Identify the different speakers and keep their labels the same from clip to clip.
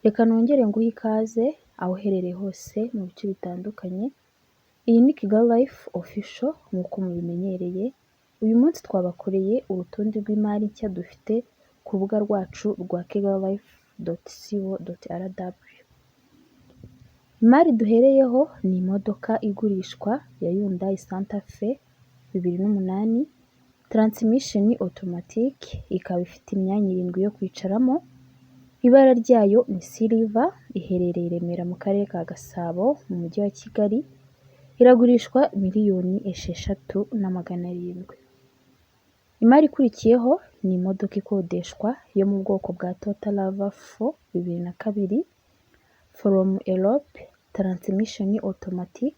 Speaker 1: Reka nongere nguhe ikaze aho uherereye hose mu bice bitandukanye. Iyi ni Kigali Life Official nk'uko mubimenyereye. Uyu munsi twabakoreye urutonde rw'imari nshya dufite ku rubuga rwacu rwa kigalilife.co.rw. Imari duhereyeho ni imodoka igurishwa ya Hyundai Santa Fe 2008, transmission automatic, ikaba ifite imyanya irindwi yo kwicaramo, ibara ryayo ni silver, iherereye i Remera mu karere ka Gasabo mu mujyi wa Kigali, iragurishwa 6,700,000. Imari ikurikiyeho ni imodoka ikodeshwa yo mu bwoko bwa Toyota RAV4 2002 from Europe, transmission automatic,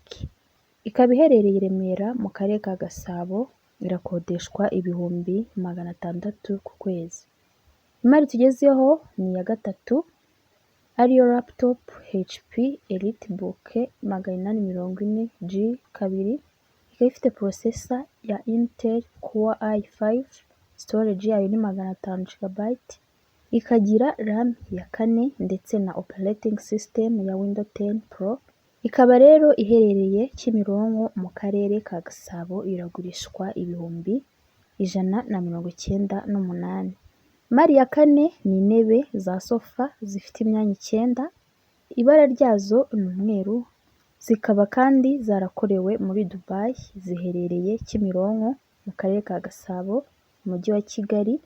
Speaker 1: ikaba iherereye i Remera mu karere ka Gasabo, irakodeshwa 600,000 ku kwezi. Imari tugezeho ni iya gatatu, ariyo laptop HP EliteBook 840 G2, ikaba ifite processor ya Intel Core i5, storage yayo ni 500 gigabyte, ikagira RAM ya kane ndetse na operating system ya Windows 10 Pro, ikaba rero iherereye Kimironko mu karere ka Gasabo, iragurishwa 198,000. Imari ya kane ni intebe za sofa zifite imyanya icyenda, ibara ryazo ni umweru, zikaba kandi zarakorewe muri Dubai, ziherereye Kimironko mu karere ka Gasabo mu mujyi wa Kigali,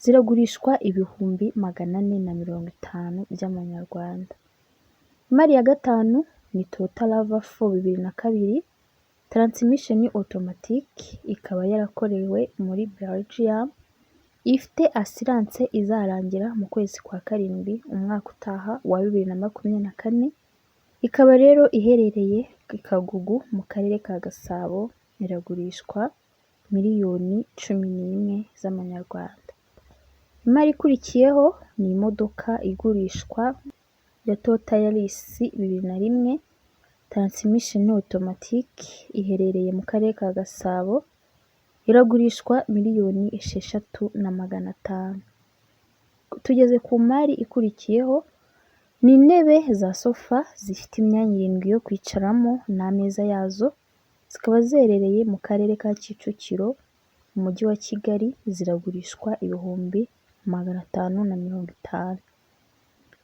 Speaker 1: ziragurishwa 450,000 by'amanyarwanda. Imari ya gatanu ni Toyota RAV4 2002, transmission automatic, ikaba yarakorewe muri Belgium, ifite assurance izarangira mu kwezi kwa karindwi umwaka utaha wa 2024, ikaba rero iherereye i Kagugu mu karere ka Gasabo, iragurishwa miliyoni 11 z'amanyarwanda. Imari ikurikiyeho ni imodoka igurishwa ya Toyota Yaris 2001, transmission automatic, iherereye mu karere ka Gasabo, iragurishwa 6,500,000. Tugeze ku mari ikurikiyeho, ni intebe za sofa zifite imyanya irindwi yo kwicaramo n'ameza yazo, zikaba ziherereye mu karere ka Kicukiro mu mujyi wa Kigali, ziragurishwa 550,000.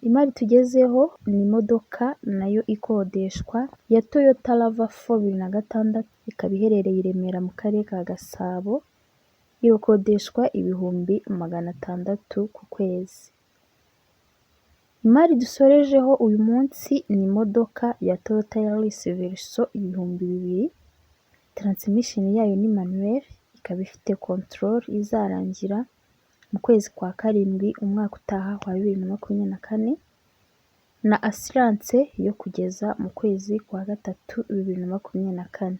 Speaker 1: Imari tugezeho ni imodoka nayo ikodeshwa ya Toyota RAV4 2006, ikaba iherereye i Remera mu karere ka Gasabo, irakodeshwa 600,000 ku kwezi. Imari dusorejeho uyu munsi ni imodoka ya Toyota Yaris Verso 2000, transmission yayo ni manuel, ikaba ifite control izarangira mu kwezi kwa karindwi umwaka utaha wa 2024 na assurance yo kugeza mu kwezi kwa gatatu 2024.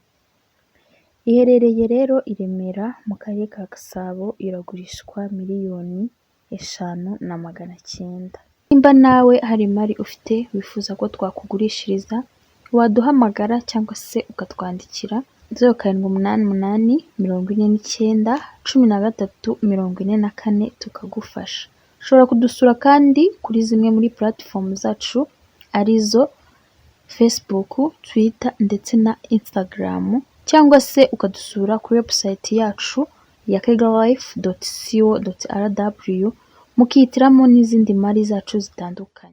Speaker 1: Iherereye rero i Remera mu karere ka Gasabo, iragurishwa 5,900,000. Nimba nawe hari imari ufite wifuza ko twakugurishiriza, waduhamagara cyangwa se ukatwandikira 0788491344 tukagufasha. Ushobora kudusura kandi kuri zimwe muri platform zacu arizo Facebook, Twitter ndetse na Instagram, cyangwa se ukadusura kuri website yacu ya kigalilife.co.rw, mukihitiramo n'izindi mari zacu zitandukanye.